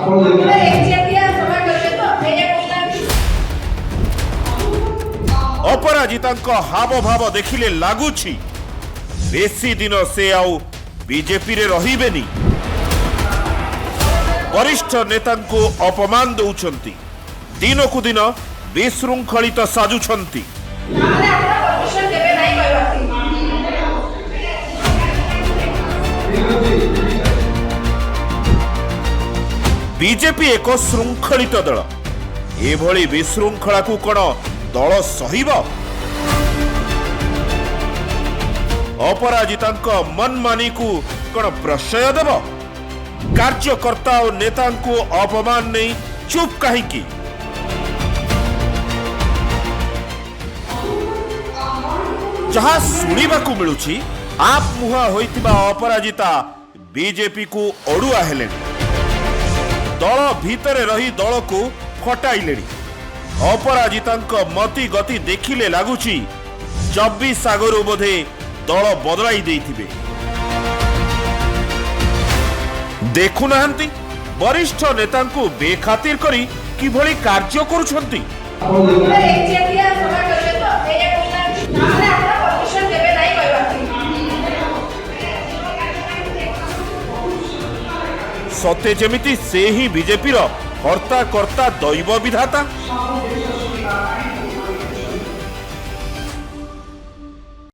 ଆପଣ ଏକଚାଟିଆ ସଭା କରିବେ ତ ଏଇଆ କହୁନାହାନ୍ତି। ଅପରାଜିତାଙ୍କ ହାବଭାବ ଦେଖିଲେ ଲାଗୁଛି ବେଶୀ ଦିନ ସେ ଆଉ ବିଜେପିରେ ରହିବେନି। ବରିଷ୍ଠ ନେତାଙ୍କୁ ଅପମାନ ଦେଉଛନ୍ତି, ଦିନକୁ ଦିନ ବିଶୃଙ୍ଖଳିତ ସାଜୁଛନ୍ତି। ତାହେଲେ ଆପଣ ପରମିଶନ ଦେବେ ନାହିଁ କହିବାକୁ? ବିଜେପି ଏକ ଶୃଙ୍ଖଳିତ ଦଳ। ଏଭଳି ବିଶୃଙ୍ଖଳାକୁ କଣ ଦଳ ସହିବ? ଅପରାଜିତାଙ୍କ ମନମାନିକୁ କଣ ପ୍ରଶ୍ରୟ ଦେବ? କାର୍ଯ୍ୟକର୍ତ୍ତା ଓ ନେତାଙ୍କୁ ଅପମାନ ନେଇ ଚୁପ୍ କାହିଁକି? ଯାହା ଶୁଣିବାକୁ ମିଳୁଛି, ଆପ୍ ମୁହାଁ ହୋଇଥିବା ଅପରାଜିତା ବିଜେପିକୁ ଅଡୁଆ ହେଲେଣି। ଦଳ ଭିତରେ ରହି ଦଳକୁ ଫଟାଇଲେଣି। ଅପରାଜିତାଙ୍କ ମତି ଗତି ଦେଖିଲେ ଲାଗୁଛି 24 ଆଗରୁ ବୋଧେ ଦଳ ବଦଳାଇ ଦେଇଥିବେ। ଦେଖୁନାହାନ୍ତି, ବରିଷ୍ଠ ନେତାଙ୍କୁ ବେଖାତିର କରି କିଭଳି କାର୍ଯ୍ୟ କରୁଛନ୍ତି। ଆପଣ ଏକଚାଟିଆ ସଭା କରିବେ ତ ଏଇଆ କହୁନାହାନ୍ତି। ତାହେଲେ ଆପଣ ପରମିଶନ ଦେବେ ନାହିଁ କହିବାକୁ? ସତେ ଯେମିତି ସେ ହିଁ ବିଜେପିର କର୍ତ୍ତା କର୍ତ୍ତା, ଦୈବ ବିଧାତା।